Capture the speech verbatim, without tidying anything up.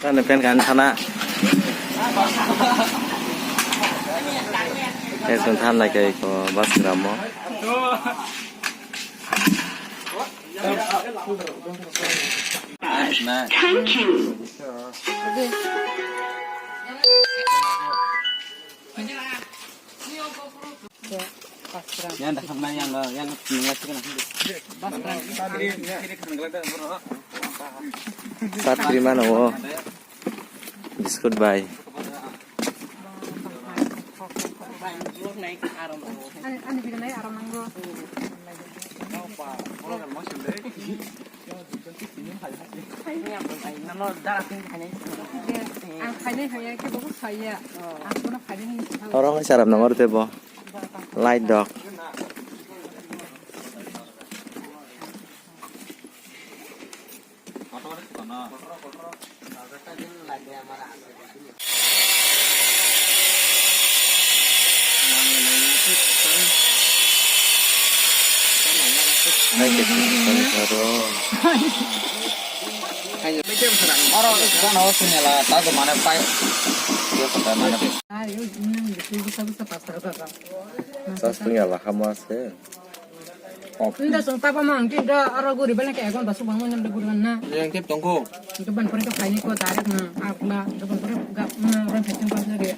Ani pen kan thana. Esong than lai kai ko bus gramo. Thank you. Yang dah kena yang dah yang nengah sih kena. Sat lima no. Biscuit bai. Ani, ani biganai aram nanggo. Ang khainai haya khe bo khaiya. Ang kono khainai ni. Oro hai sarap nangor tebo. Light dok. Oro gana o sinela tago mane pai. Ayo, ini yang gitu, bisa, bisa, pastor, pastor. Sas punya lah, kamu asli. Nda song tapa ma ang tin da ara guri bana ke egon da subang mon da guri na. Yang tip tongko. Itu ban pore to khaini ko direct na. Ak ba da ban pore ga na ran pheting pas lagi.